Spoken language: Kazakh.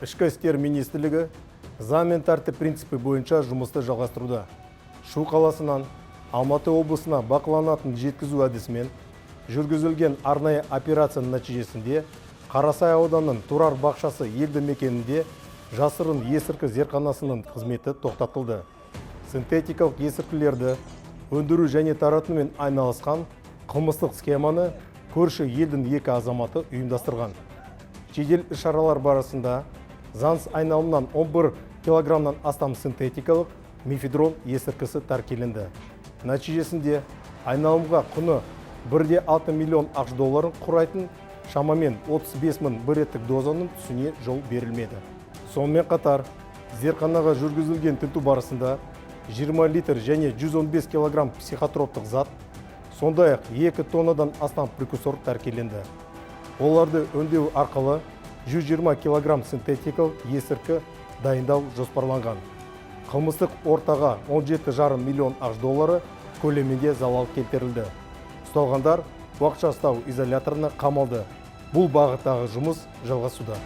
Ішкі істер министрлігі заң мен тәртіп принципі бойынша жұмысты жалғастыруда. Шу қаласынан Алматы облысына бақыланатын жеткізу әдісімен жүргізілген арнайы операцияның нәтижесінде Қарасай ауданының Тұрар бақшасы елді мекенінде жасырын есірткі зертханасының қызметі тоқтатылды. Синтетикалық есірткілерді өндіру және таратумен айналысқан қылмыстық схеманы көрші елдің екі азаматы ұйымдастырған. Жедел іс-шаралар барысында заңсыз айналымнан 11 килограммнан астам синтетикалық мефедрон есірткісі тәркіленді. Нәтижесінде айналымға құны 1,6 миллион АҚШ долларын құрайтын шамамен 35 мың бір реттік дозаның түсуіне жол берілмеді. Сонымен қатар, зертханаға жүргізілген тінту барысында 20 литр және 115 килограмм психотроптық зат, сондай-ақ 2 тоннадан астам прекурсор тәркіленді. Оларды өңдеу арқылы 120 килограмм синтетикалық есірткі дайындау жоспарланған. Қылмыстық ортаға 17,5 миллион АҚШ доллары көлемінде залал келтірілді. Ұсталғандар уақытша ұстау изоляторына қамалды. Бұл бағыттағы жұмыс жалғасуда.